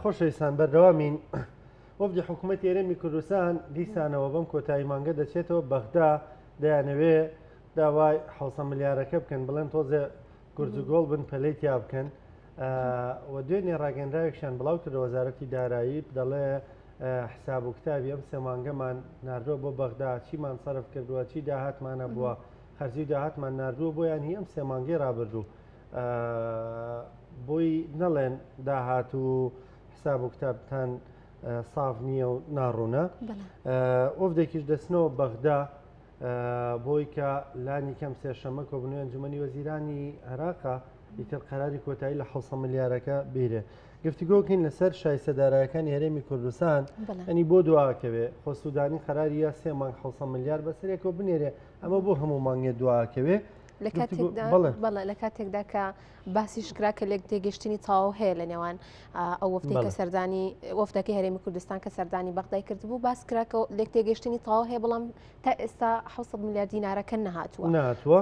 خۆشەویستان بەردەوامین وەفدی حکوومەتی هەرێمی کوردستان دیسانەوە بەم کۆتایی مانگە دەچێتەوە بەغدا دەیانەوێ داوای حوسە ملیارەکە بکەن بڵێن تۆزێ گورجگۆڵ بن پەلەی تیا بکەن و دوێنێ ڕاگەنراوێکشان بڵاو کردە وەزارەتی دارایی دەڵێ حساب و کتابی ئەم سێ مانگەمان ناردووە بۆ بەغدا چیمان سەرف کردووە چی داهاتمانە بووە خەرجی داهاتمان ناردووە بۆیان هی ئەم سێ مانگەی ڕابردوو بۆی نەڵێن داهات و حساب و کتابتان ساف نییە و ناڕوونە وەفدێکیش دەچنەوە بەغدا بۆی کە لانی کەم سێشەمە کۆبنەوەی ئەنجومەنی وەزیرانی عێراقا ئیتر قەراری کۆتایی لە 600 ملیارەکە بیرێ گفتوگۆکەین لەسەر شایستە دارایەکانی هەرێمی کوردستان ئەنی بۆ دواکەوێ خۆ سوودانی قەراری یا سێ مانگ 600 ملیار بەسەرێکەوە بنێرێ ئەمە بۆ هەموو مانگێ دواکەوێ لە کاتێکدا بەڵێ لە کاتێکدا کە باسیش کرا کە لێک تێگەشتنی تەواو هەیە لە نێوان ئەو وەفدەی کە سەردانی وەفدەکەی هەرێمی کوردستان کە سەردانی بەغدای کردبوو باس کرا کە لێک تێگەشتنی تەواو هەیە بەڵام تا ئێستا 600 میلیارد دینارەکە نەهاتووە نهاتووە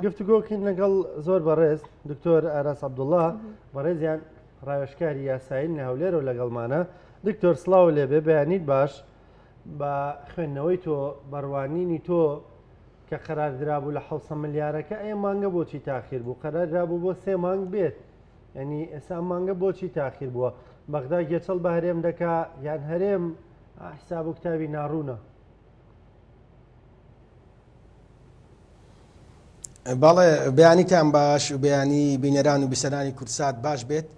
گفتوگۆکەین لەگەڵ زۆر بەڕێز دکتۆر ئاراس عەبدوڵڵا بەڕێزیان ڕاوێژکاری یاسایی لە هەولێرەوە لەگەڵمانە دکتۆر سڵاو لێبێ بەیانیت باش بە خوێندنەوەی تۆ بەڕوانینی تۆ کە قەرار درابوو لە حەوسە ملیارەکە ئەم مانگە بۆچی تاخیر بوو قەرار درابوو بۆ سێ مانگ بێت ینی ئێستا ئەم مانگە بۆچی تاخیر بووە بەغدا گێچەڵ بە هەرێم دەکا یان هەرێم حساب و کتابی ناڕوونە بەڵێ بەیانیتان باش و بەیانی بینەران و بیسەرانی کوردسات باش بێت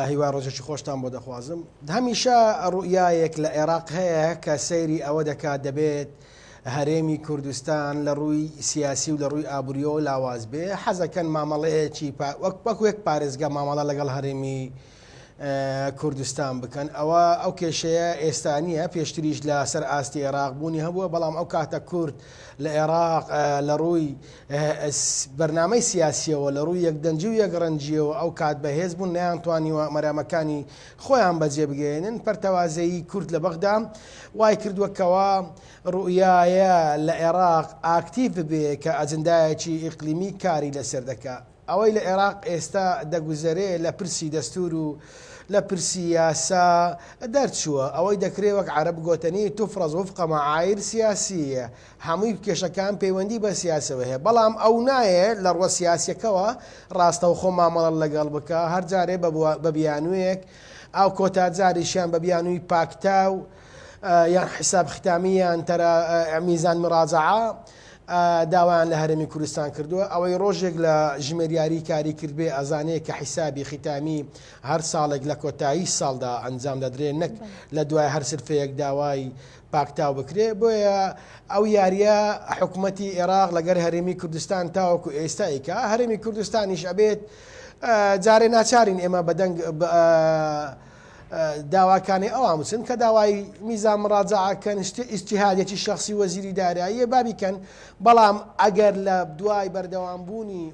هیوا ڕۆژێکی خۆشتان بۆ دەخوازم هەمیشە ڕوئیایەک لە عێراق هەیە کە سەیری ئەوە دەکات دەبێت هەرێمی کوردستان لە ڕووی سیاسی و لە ڕووی ئابووریەوە لاواز بێ حەزەکەن مامەڵەیەکی وەک وەک یەک پارێزگا مامەڵە لەگەڵ هەرێمی کوردستان بکەن ئەوە ئەو کێشەیە ئێستا نییە پێشتریش لە سەر ئاستی عێراق بوونی هەبووە بەڵام ئەو کاتە کورد لە عێراق لە ڕووی بەرنامەی سیاسیەوە لە ڕووی یەکدەنگی و یەکڕەنگیەوە ئەو کات بەهێز بوون نەیانتوانیوە مەرامەکانی خۆیان بەجێ بگەیەنن پەرتەوازەیی کورد لە بەغدا وای کردووە کەوا ڕوئیایە لە عێراق ئاکتیڤ ببێ کە ئەجندایەکی ئیقلیمی کاری لەسەر دەکا. ئەوەی لە عێراق ئێستا دەگوزەرێ لە پرسی دەستوور و لە پرسی یاسا دەرچووە. ئەوەی دەکرێ وەک عەرەب گۆتەنی تفرض وفق معایر سیاسیە. هەمووی کێشەکان پەیوەندی بە سیاسەوە هەیە. بەڵام ئەو نایێ لە ڕووە سیاسیەکەوە ڕاستەوخۆ مامەڵە لەگەڵ بکا. هەر جارێ بە بیانوویەک ئەو کۆتا جاریشیان بە بیانووی پاکتاو یان حیساب ختامی یان تەرا میزان مراجعە داوایان لە هەرێمی کوردستان کردووە ئەوەی ڕۆژێک لە ژمێریاری کاری کردبێ ئەزانێ کە حیسابی ختامی هەر ساڵێک لە کۆتایی ساڵدا ئەنجام دەدرێ نەک لە دوای هەر سرفەیەک داوای پاکتاو بکرێ بۆیە ئەو یاریە حکومەتی عێراق لەگەر هەرێمی کوردستان تاوەکو ئێستا ئیکا هەرێمی کوردستانیش ئەبێت جارێ ناچارین ئێمە بەدەنگ داواکانی ئەوان بچن کە داوای میزان مراجعە کەن شتێ ئیجتیهادێکی شەخسی وەزیری داراییە با بیکەن بەڵام ئەگەر لە دوای بەردەوام بوونی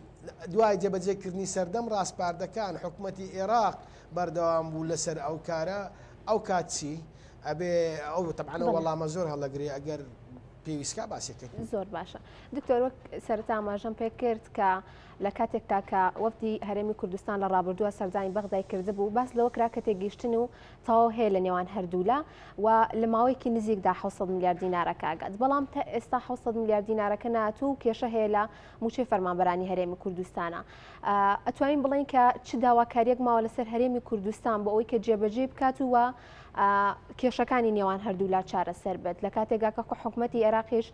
دوای جێبەجێکردنی سەردەم ڕاسپاردەکان حکومەتی ئێراق بەردەوام بوو لەسەر ئەو کارە ئەو کات چی ئەبێ ئەو تەبعەن ئەو وەڵامە زۆر هەڵەگرێ ئەگەر پێویستکا باسی کەین. زۆر باشە دکتۆر وەک سەرەتا ئاماژەم پێ کرد کە لە کاتێکدا کە وەفدی هەرێمی کوردستان لە ڕابردووە سەردانی بەغدای کردبوو باس لەوە کرا کە تێگەیشتن و تەواو هەیە لە نێوان هەردوولا و لە ماوەیەکی نزیکدا 600 ملیار دینارەکە ئەگات بەڵام تا ئێستا 600 ملیار دینارەکە ناتوو و کێشە هەیە لە مووچەی فەرمانبەرانی هەرێمی کوردستانە ئەتوانین بڵێین کە چ داواکاریەک ماوە لەسەر هەرێمی کوردستان بۆ ئەوەی کە جێبەجێ بکات و کێشەکانی نێوان هەردوولا چارەسەر بێت لە کاتێکا کە حکومەتی عێراقیش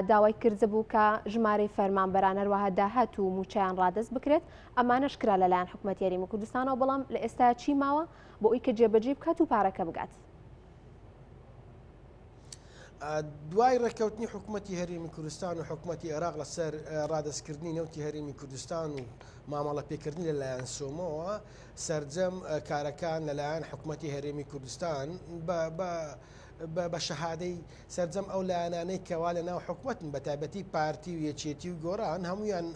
داوای کردبوو کە ژمارەی فەرمانبەران هەروەها داهات و مووچەیان ڕادەست بکرێت ئەمانەش کرا لەلایەن حکومەتی هەرێمی کوردستانەوە بەڵام لە ئێستا چی ماوە بۆ ئەوی کە جێبەجێ بکات و پارەکە بگات. دوای ڕێککەوتنی حکوومەتی هەرێمی کوردستان و حکوومەتی عێراق لەسەر ڕادەستکردنی نەوتی هەرێمی کوردستان و مامەڵە پێکردنی لەلایەن سۆمۆوە سەرجەم کارەکان لەلایەن حکوومەتی هەرێمی کوردستان بە بە. بە شەهادەی سەرجەم ئەو لایەنانەی کەوا لە ناو حکومەتن بە تایبەتی پارتی و یەکێتی و گۆڕان هەموویان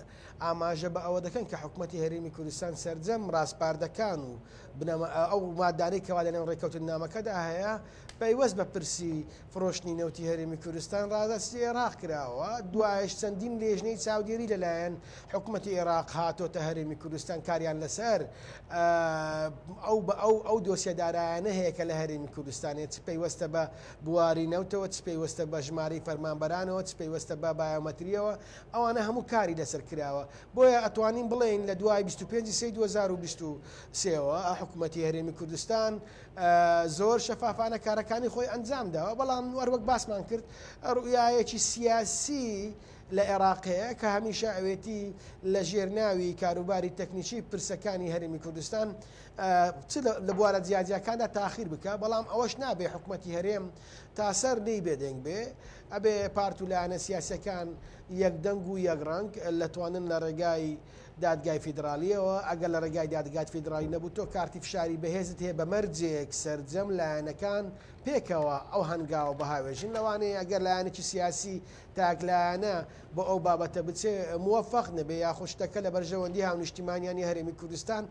ئاماژە بە ئەوە دەکەن کە حکومەتی هەرێمی کوردستان سەرجەم ڕاسپاردەکان و بنەما ئەو مادانەی کەوا لەنێو ڕێککەوتننامەکەدا هەیە پەیوەست بە پرسی فرۆشتنی نەوتی هەرێمی کوردستان ڕادەستی ئێراق کراوە، دوایش چەندین لێژنەی چاودێری لەلایەن حکومەتی ئێراق هاتۆتە هەرێمی کوردستان کاریان لەسەر ئەو بە ئەو ئەو دۆسیە دارایانە هەیە کە لە هەرێمی کوردستانێ چ پەیوەستە بە بواری نەوتەوە چ پەیوەستە بە ژمارەی فەرمانبەرانەوە چ پەیوەستە بە بایۆمەتریەوە ئەوانە هەموو کاری لەسەر کراوە بۆیە ئەتوانین بڵێین لە دوای 25 سێی 2023 ەوە حکومەتی هەرێمی کوردستان زۆر شەفافانە کارەکانی خۆی ئەنجام داوە، بەڵام هەروەک باسمان کرد ڕوئیایەکی سیاسی لە عێراق هەیە کە هەمیشە ئەوێتی لە ژێر ناوی کاروباری تەکنیکی پرسەکانی هەرێمی کوردستان چ لە بوارە جیاجیاکاندا تاخیر بکە، بەڵام ئەوەش نابێ حکومەتی هەرێم تا سەر لێی بێدەنگ بێ، ئەبێ پارت و لایەنە سیاسیەکان یەک دەنگ و یەک ڕەنگ لەتوانن لە ڕێگای دادگای فیدراڵییەوە، ئەگەر لە ڕێگای دادگات فیدراڵی نەبوو تۆ کارتی فشاری بەهێزت هەیە بە مەرجێک سەرجەم لایەنەکان پێکەوە ئەو هەنگاوە بهاوێژن، لەوانەیە ئەگەر لایەنێکی سیاسی تاکلایەنە بۆ ئەو بابەتە بچێ موەفەق نەبێ یاخود شتەکە لە بەرژەوەندی هاونیشتیمانیانی هەرێمی کوردستان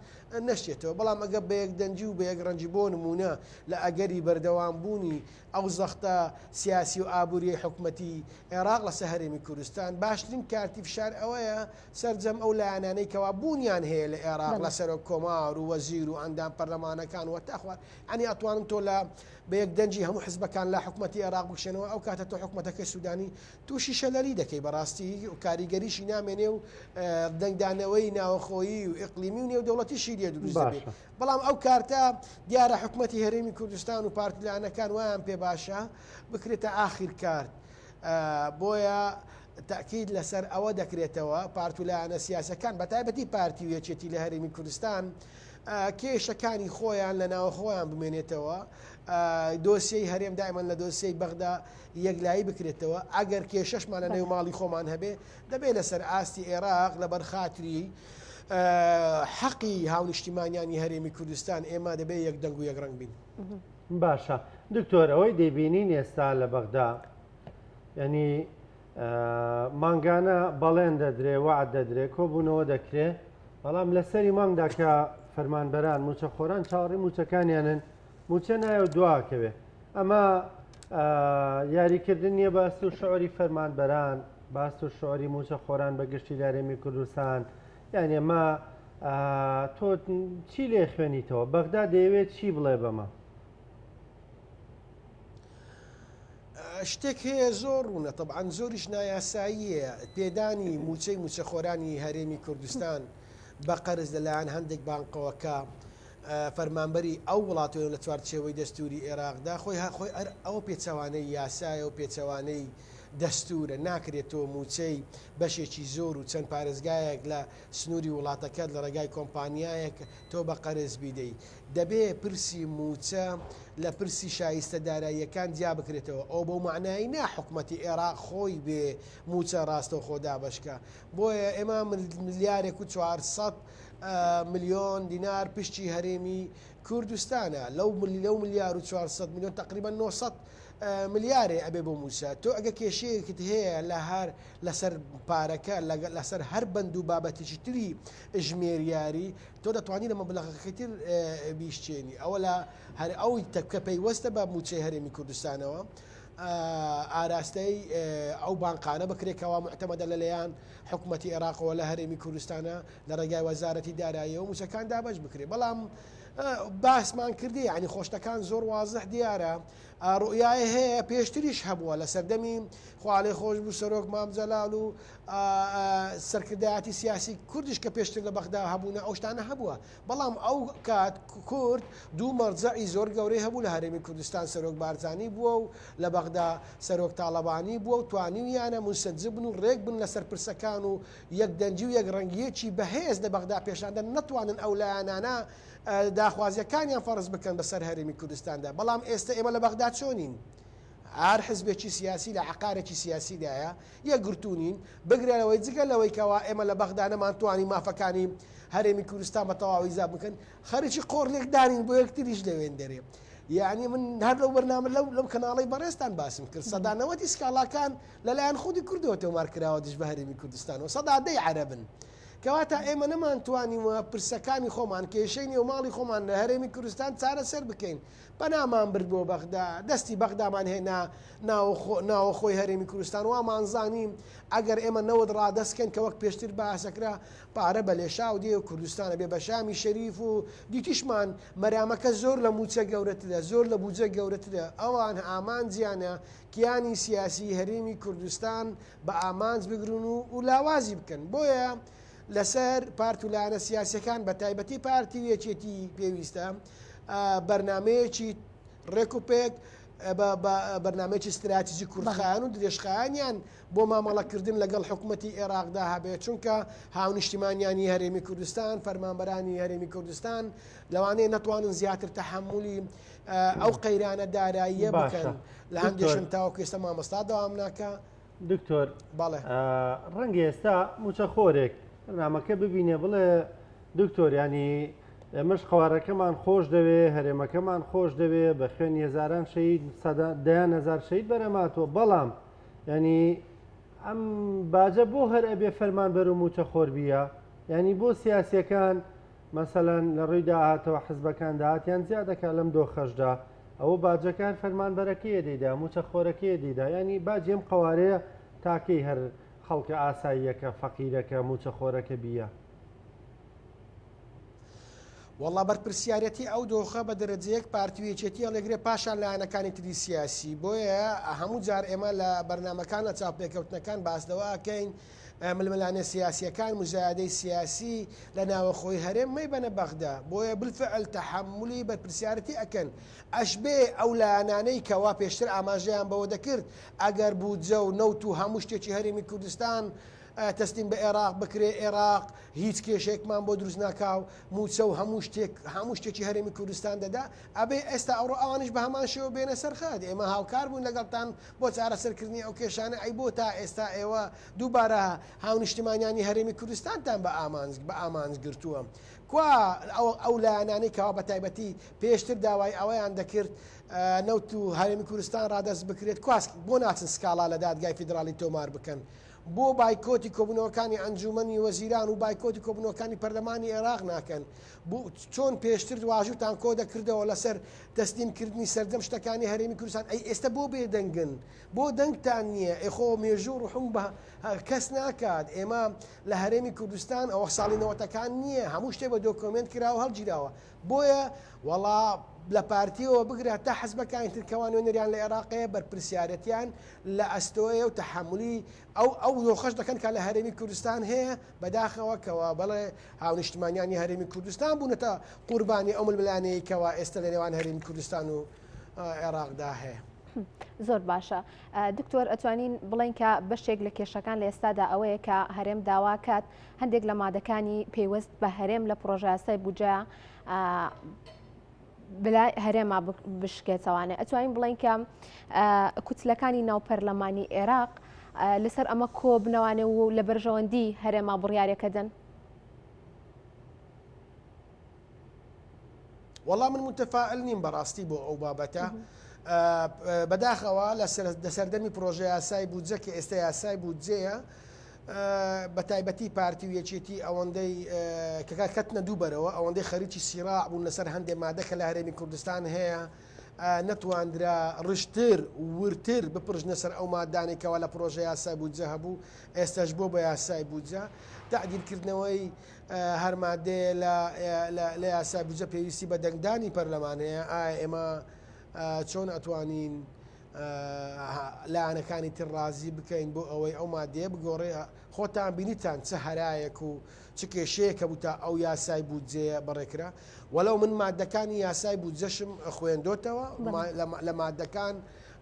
نەشێتەوە، بەڵام ئەگەر بە یەکدەنگی و بە یەکڕەنگی بۆ نموونە لە ئەگەری بەردەوامبوونی ئەو زەختە سیاسی و ئابووریەی حکومەتی عێراق لەسەر هەرێمی کوردستان باشترین کارتی فشار ئەوەیە سەرجەم ئەو لایەنانەی کەوا بوونیان هەیە لە عێراق لە سەرۆک کۆمار و وەزیر و ئەندام پەرلەمانەکان و تا خوار یانی ئەتوانن تۆ لە بە یەک دەنگی هەموو حزبەکان لە حکومەتی عێراق بکشێنەوە ئەو کاتە تۆ حکومەتەکەی سودانی تووشی شەلەلی دەکەی بەڕاستی و کاریگەریشی نامێنێ و دەنگدانەوەی ناوەخۆیی و ئیقلیمی و نێودەوڵەتیشی لێ دروست دەبێت باشە. بەڵام ئەو کارتە دیارە حکومەتی هەرێمی کوردستان و پارتی لایەنەکان وایان پێ باشە بکرێتە ئاخیر کارت بۆیە تەئکید لەسەر ئەوە دەکرێتەوە پارت و لایەنە سیاسەکان بە تایبەتی پارتی و یەکێتی لە هەرێمی کوردستان کێشەکانی خۆیان لە ناوەخۆیان بمێنێتەوە دۆسیەی هەرێم دائیمەن لە دۆسیەی بەغدا یەکلایی بکرێتەوە ئەگەر کێشەشمان لە نێو ماڵی خۆمان هەبێ دەبێت لەسەر ئاستی عێراق لەبەر خاتری حەقی هاونیشتیمانیانی هەرێمی کوردستان ئێمە دەبێت یەک دەنگ و یەک ڕەنگ بین. باشە دکتۆر ئەوەی دەیبینین ئێستا لە بەغدا ینی مانگانە بەڵێن دەدرێ وعد دەدرێ کۆبوونەوە دەکرێ بەڵام لەسەری مانگدا کە فەرمانبەران موچەخۆران چاوەڕی موچەکانیانن موچە نایە و دواکەوێ ئەمە یاریکردن نییە باست و شعوری فەرمانبەران باست و شعوری موچەخۆران بە گشتی لارێمی کوردستان یعنی ئەمە تۆ چی لێ خوێنیتەوە بەغدا دەیەوێت چی بڵێ بەمە؟ شتێک هەیە زۆر ڕوونە تەبعەن زۆریش نایاساییە پێدانی مووچەی مووچەخۆرانی هەرێمی کوردستان بە قەرز لەلایەن هەندێک بانقەوە کە فەرمانبەری ئەو وڵاتەوە لە چوارچێوەی دەستوری عێراقدا خۆی خۆی ئەر ئەوە پێچەوانەی یاسایە و پێچەوانەی دەستورە ناکرێت تۆ مووچەی بەشێکی زۆر و چەند پارێزگایەک لە سنووری وڵاتەکەت لە ڕێگای کۆمپانیایەک تۆ بە قەرز بیدەی. دەبێ پرسی مووچە لە پرسی شایستە داراییەکان جیا بکرێتەوە. ئەوە بەو مەعنایەی نا حکومەتی ئێراق خۆی بێ مووچە ڕاستەوخۆ دابەش کا. بۆیە ئێمە ملیارێک و 400 ملیۆن دینار پشکی هەرێمی کوردستانە. لەو لەو ملیار و 400 ملیۆن تەقریبەن 900 ملیارێ ئەبێ بۆ مووچە. تۆ ئەگە کێشەیەکت هەیە لە هەر لەسەر پارەکە لەسەر هەر بەند و بابەتێکی تری ژمێریاری تۆ دەتوانی لە مەبلەغەکەی تر بیشچێنی ئەوە لە هەر ئەو تەکە پەیوەستە بە مووچەی هەرێمی کوردستانەوە ئاراستەی ئەو بانقانە بکرێتەوە معتەمەدە لەلایەن حکوومەتتی عێراقەوە لە هەرێمی کوردستانە لە ڕێگای وەزارەتی داراییەوە مووچەکان دابەش بکرێت بەڵام باسمان کردی ینی خۆشتەکان زۆر وازح دیارە ڕوئیایە هەیە پێشتریش هەبووە لە سەردەمی خوالێ خۆش بوو سەرۆک مام جەلال و سەرکردایەتی سیاسی کوردیش کە پێشتر لە بەغدا هەبوونە ئەو شتانە هەبووە بەڵام ئەو کات کورد دوو مەرجەعی زۆر گەورەی هەبوو لە هەرێمی کوردستان سەرۆک بارزانی بووە و لە بەغدا سەرۆک تاڵەبانی بووە و توانیویانە منسەجم بن و ڕێک بن لەسەر پرسەکان و یەک دەنگی و یەک ڕەنگییەکی بەهێز لە بەغدا پێشاندەن نەتوانن ئەو لایەنانە داخوازیەکانیان فەرز بکەن بەسەر هەرێمی کوردستاندا بەڵام ئێستا ئێمە لە بەغدا چۆنین هەر حزبێکی سیاسی لە عقارێکی سیاسیدایە یەکگرتوو نین بگرە لەوەی جگە لەوەی کەوا ئێمە لە بەغدا نەمانتوانی مافەکانی هەرێمی کوردستان بە تەواوی زاب بکەن خەریکی قۆڕ لێکدانین بۆ یەکتریش لەوێندەرێ. یعنی من هەر لەو بەرنامە لەو لەو کەناڵی بەڕێزتان باسم کرد 90% سکاڵاکان لەلایەن خودی کوردەوە تۆمار کراوە دژ بە هەرێمی کوردستان و 10% عەرەبن. کەواتە ئێمە نەمانتوانیوە پرسەکانی خۆمان، کێشەی نێو ماڵی خۆمان لە هەرێمی کوردستان چارەسەر بکەین. پەنامان برد بۆ بەغدا، دەستی بەغدامان هێنا ناوەخۆی هەرێمی کوردستان، وامان زانی ئەگەر ئێمە نەوت ڕادەست کەین کە وەک پێشتر باسەکرا پارە بە لێشاو دێ و کوردستان ئەبێ بە شامی شەریف و دیتیشمان مەرامەکە زۆر لە مووچە گەورەترە، زۆر لە بودجە گەورەترە، ئەوان ئامانجیانە کیانی سیاسی هەرێمی کوردستان بە ئامانج بگرن و و لاوازی بکەن بۆیە لەسەر پارت و لایەنە سیاسەکان بە تایبەتی پارتی و یەکێتی پێویستە بەرنمەیەکی ڕێک و پێک بەرنمەیەکی ستراتیژی کورتخایەن و درێژخایەنیان بۆ مامەڵەکردن لەگەڵ حکوومەتی عێراقدا هەبێت چونکە هاونیشتیمانیانی هەرێمی کوردستان فەرمانبەرانی هەرێمی کوردستان لەوانەیە نەتوانن زیاتر تەحملی ئەو قەیرانە داراییە بکەن لە هەندێک شوێن تاوەکو ئێستا مامۆستا دەوام ناکا. دکتۆر بەڵێ ڕەنگە ئێستا موچەخۆرێک نامەکە ببینێ بڵێ دکتۆر ینی ئێمەش قوارەکەمان خۆش دەوێ هەرێمەکەمان خۆش دەوێ بە خوێنی هەزاران شەید دەیان هزار شەید بەرەماتەوە بەڵام ینی ئەم باجە بۆ هەر ئەبێ فەرمان بەر و موچە خۆر بیە ینی بۆ سیاسەکان مەسەلەن لە ڕووی داهاتەوە حزبەکان داهاتیان زیاد دەکات لەم دۆخەشدا ئەوە باجەکە هەر فەرمانبەرەکەیە دەیدا مووچەخۆرەکەیە دەیدا یانی باجی ئەم قەوارەیە تاکەی هەر خەڵکە ئاساییەکە فەقیرەکە مووچەخۆرەکە بیە. وەڵا بەرپرسیارەتی ئەو دۆخە بە دەرەجەیەک پارتی و یەکێتی هەڵێگرێ پاشان لایەنەکانی تری سیاسی بۆیە هەموو جار ئێمە لە بەرنامەکان لە چاوپێکەوتنەکان باس لەوە ئەکەین ململانێ سیاسییەکان، موزایەدەی سیاسی لە ناوەخۆی هەرێم مەیبەنە بەغدا، بۆیە بالفعل تەحەمولی بەرپرسیارەتی ئەکەن. ئەشبێ ئەو لایەنانەی کەوا پێشتر ئاماژەیان بەوە دەکرد ئەگەر بودجە و نەوت و هەموو شتێکی هەرێمی کوردستان تەسلیم بە ئێراق بکرێ ئێراق هیچ کێشەیەکمان بۆ دروست ناکا و مووچە و هەموو شتێک هەموو شتێکی هەرێمی کوردستان دەدا، ئەبێ ئێستا ئەوڕۆ ئەوانیش بە هەمان شێوە بێنە سەر خەت. ئێمە هاوکار بووین لەگەڵتان بۆ چارەسەرکردنی ئەو کێشانە، ئەی بۆ تا ئێستا ئێوە دووبارە هاونیشتیمانیانی هەرێمی کوردستانتان بە ئامانج بە ئامانج گرتووە؟ کوا ئەو ئەو لایەنانەی کەوا بە تایبەتی پێشتر داوای ئەوەیان دەکرد نەوت و هەرێمی کوردستان ڕادەست بکرێت کوا بۆ ناچن سکاڵا لە دادگای فیدراڵی تۆمار بکەن؟ بۆ بایکۆتی کۆبوونەوەکانی ئەنجوومەنی وەزیران و بایکۆتی کۆبوونەوەکانی پەرلەمانی عێراق ناکەن؟ بۆ چۆن پێشتر واژووتان کۆ دەکردەوە لەسەر تەسلیم کردنی سەرجەم شتەکانی هەرێمی کوردستان ئەی ئێستە بۆ بێدەنگن بۆ دەنگتان نییە ئێ خۆ مێژوو ڕوحم بە کەس ناکات ئێمە لە هەرێمی کوردستان ئەوە ساڵی نەوەتەکان نییە هەموو شتێک بە دۆکۆمێنت کراوە هەڵگیراوە بۆیە وەڵا لە پارتیەوە بگرە تا حزبەکانی تر کەوا نوێنەریان لە عێراق هەیە بەرپرسیارەتیان لە ئەستۆیە و تەحەمولی ئەو ئەو دۆخەش دەکەن کە لە هەرێمی کوردستان هەیە بەداخەوە کەوا بەڵێ هاونیشتمانیانی هەرێمی کوردستان بوونەتە قوربانی ئەو ململانێیەی کەوا ئێستا لە نێوان هەرێمی کوردستان و عێراقدا هەیە. زۆر باشە دکتۆر ئەتوانین بڵێن کە بەشێک لە کێشەکان لە ئێستادا ئەوەیە کە هەرێم داواکات هەندێک لە مادەکانی پەیوەست بە هەرێم لە پرۆژاسای بودجە بلای هەرێما بشکێتەوانێ ئەتوانین بڵێن کە کوتلەکانی ناو پەرلەمانی عێراق لەسەر ئەمە کۆ بنەوانێ و لە بەرژەوەندی هەرێما بڕیارێکە دەن. وەڵا من متفائل نیم بەڕاستی بۆ ئەو بابەتە بەداخەوە لە سەردەمی پرۆژە یاسای بودجە کە ئێستا یاسای بودجەیە بە تایبەتی پارتی و یەکێتی ئەوەندەی کە کەتنە دوو بەرەوە ئەوەندەی خەریکی سیراع بوون لەسەر هەندێ مادە کە لە هەرێمی کوردستان هەیە نەتواندرا ڕشتر ورتر بپرژنە سەر ئەو مادانێک کەوا لە پرۆژە یاسای بودجە هەبوو ئێستاش بۆ بە یاسای بودجە تعدیلکردنەوەی هەر مادەیە لە یاسای بودجە پێویستی بە دەنگدانی پەرلەمان هەیە ئایا ئێمە چۆن ئەتوانین لایەنەکانی تر ڕازی بکەین بۆ ئەوەی ئەو مادەیە بگۆڕێ خۆتان بینیتان چ هەرایەک و چ کێشەیەک هەبوو تا ئەو یاسای بودجەیە بەڕێکرا وەلو من مادەکانی یاسای بودجەشم خوێندۆتەوە لە مادەکان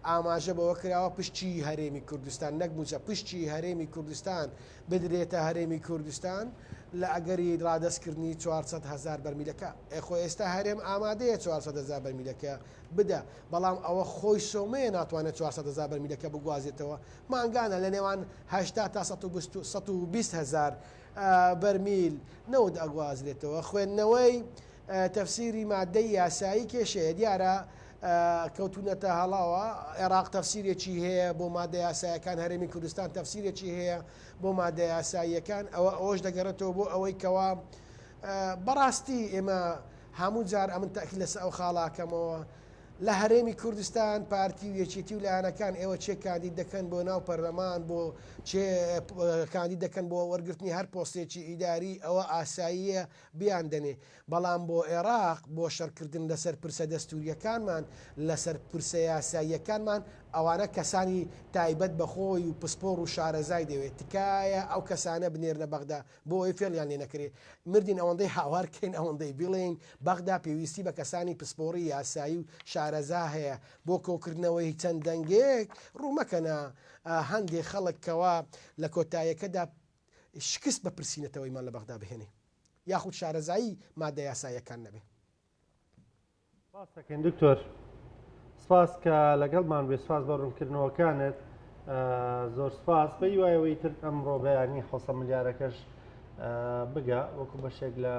ئاماژە بەوە کراوە پشتی هەرێمی کوردستان نەک موچە پشتی هەرێمی کوردستان بدرێتە هەرێمی کوردستان لە ئەگەری ڕادەستکردنی 400 هزار بەرمیلەکە ئێخۆ ئێستا هەرێم ئامادەیە 400 هزار بەرمیلەکە بدە، بەڵام ئەوە خۆی سۆمەیە ناتوانێت 400 هەزار بەرمیلەکە بگوازێتەوە، مانگانە لە نێوان 80 تا 120 هەزار بەرمیل نەوت ئەگوازرێتەوە. خوێندنەوەی تەفسیری مادەی یاسایی کێشەیە، دیارە. کەوتونەتە هەڵاوە عێراق تەفسیرێکی هەیە بۆ مادە یاسایەکان هەرێمی کوردستان تەفسیرێکی هەیە بۆ مادە یاساییەکان ئەوە ئەوەش دەگەڕێتەوە بۆ ئەوەی کەوا بەڕاستی ئێمە هەموو جار ئەمن تاکید لەسەر ئەو خاڵاکەمەوە لە هەرێمی کوردستان پارتی و یەکێتی و لایەنەکان ئێوە چێ کاندید دەکەن بۆ ناو پەرلەمان بۆ چێ کاندید دەکەن بۆ وەرگرتنی هەر پۆستێکی ئیداری ئەوە ئاساییە بیاندەنێ بەڵام بۆ ئێراق بۆ شەڕکردن لەسەر پرسە دەستوریەکانمان لەسەر پرسە یاساییەکانمان ئەوانە کەسانی تایبەت بە خۆی و پسپۆڕ و شارەزای دەوێت تکایە ئەو کەسانە بنێرنە بەغدا بۆ ئەوەی فێڵیان لێ نەکرێ مردین ئەوەندەی هاوار کەین ئەوەندەی بڵێین بەغدا پێویستی بە کەسانی پسپۆڕی یاسایی و شارەزا هەیە بۆ کۆکردنەوەی چەند دەنگێک ڕوو مەکەنە هەندێ خەڵک کەوا لە کۆتایەکەدا شکست بە پرسی نەتەوەیمان لە بەغدا بهێنێ یاخود شارەزایی مادە یاساییەکان نەبێ. سپاس دەکەین دکتۆر سپاس کە لەگەڵمان بێ سپاس بە ڕوونکردنەوەکانت زۆر سپاس بە هیوایەوەی تر ئەمڕۆ بەیانی حوسە ملیارەکەش بگا وەکو بەشێک لە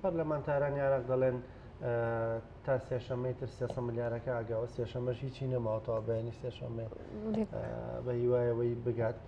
پەرلەمانتارانی عێراق دەڵێن تا سێشەمەی تر سێسە ملیارەکە ئاگاوە سێشەمەش هیچی نەماوەتەوە بەیانی سێشەمێ بە هیوایەوەی بگات.